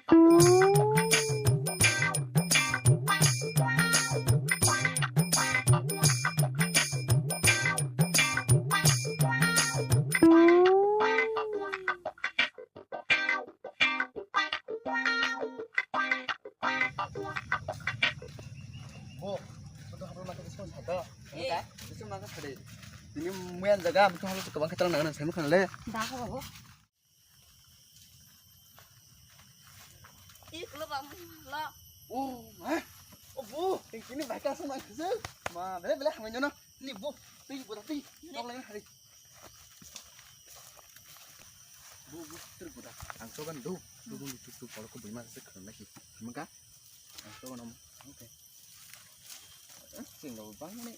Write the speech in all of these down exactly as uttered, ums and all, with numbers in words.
Bo, motor hablo mata biskang sado. Enggak, biskang mata sade. Ini muyan jaga, motor hablo kebang ketelang nangan, saya makan le. Dah, kok, kok. Ih, lo bang, lo. Oh, hah? Oh, bu, ini baik langsung makan sih. Ma, bela bela hamil jono. Ini bu, ini bu tapi, tolong hari. Bu, bu, terus bu dah. Ang coba dulu. Dulu, dulu, dulu, kalau aku beli mana sih, kalau lagi. Maka, ang coba nom. Oke. Eh, sing lo bang ni.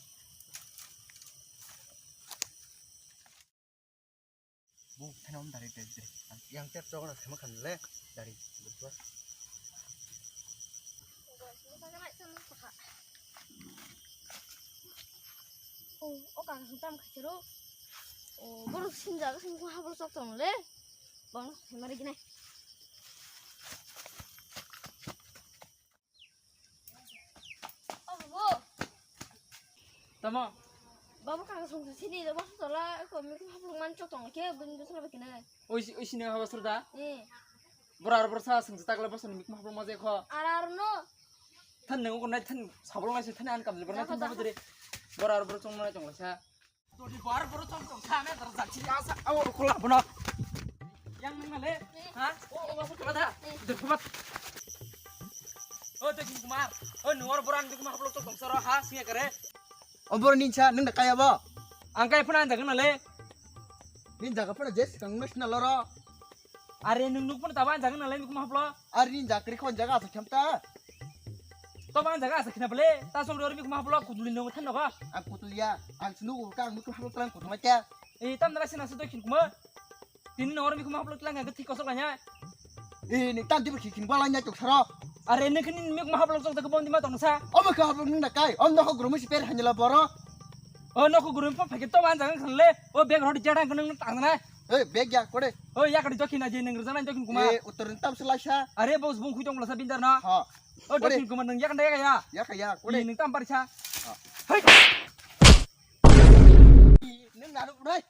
Bu, thani om dari, dari, dari. Yang ter coba nak sama kan le, dari, berdua. Oh, oh, kaka sung tam khaisiro. Oh, borok sinjak, sung kha borok chok tong le. Bang, hemari gini. Oh, babu. Tamo? Babu, kaka sung sini, babu tola, ko mi ko hablung man chok tong ke, bini dusra bekene. Oi, oi, sini hawa surda? Eh. Bora, bora sa sung tak le bosan mi ko hablung ma je kho. Ara, ara no. Than nang ko nai than sablong nai se than an kam le bora than babu dere. Bora, bora chong nai chong sa. Todi bar boro tong tong sa me dar jati asa. Awo ko la bono. Yang nang le? Ha? O, o, o, ko da. Dukmat. O, Dukhin Kumar. O, nuwar boran Dukhin Kumar hablok tong tong saro ha singa kare. O boro ninsa nang da kaya bo. Ang kai phana jaga na le. Nin jaga phana jes kang mes na loro. Are nwng nuk phano tabo ang jaga nalai nuk ma haplo. Are ni jakri khon jaga asa khem ta. Tabo ang jaga asa khina bole. Ta som rori nuk ma haplo kutuli nung than nogo. Ang kutulia, ang sunu ka ang nuk haplo tlang kutu ma kya. E tam dara sina su Dukhin Kumar. Tini nor nuk ma haplo tlang ang thik kosok lanya. E ni tam dibi khikin bala nya tuk saro. Are nwng khini nuk ma haplo sok ta bom di ma tong sa. Omo ka haplo nung da kai. Om no ho gurumi si per hanyala boro. O no ho gurumi pa phake tabo ang jaga khanle. O bag rodi jada nung tang na. Ei, bag ya, kore. Oi, yakari Dukhin aje nung rwjana Dukhin Kumar. Eh, utor ni tam selaisa. Are, bos bung khui tong lasa bindar na. Ha. O, kore. Dukhin Kumar nung yakan daya ya. Ya kaya, kore. Nung tam parisa. Ha. Hei. Nung naru, urai.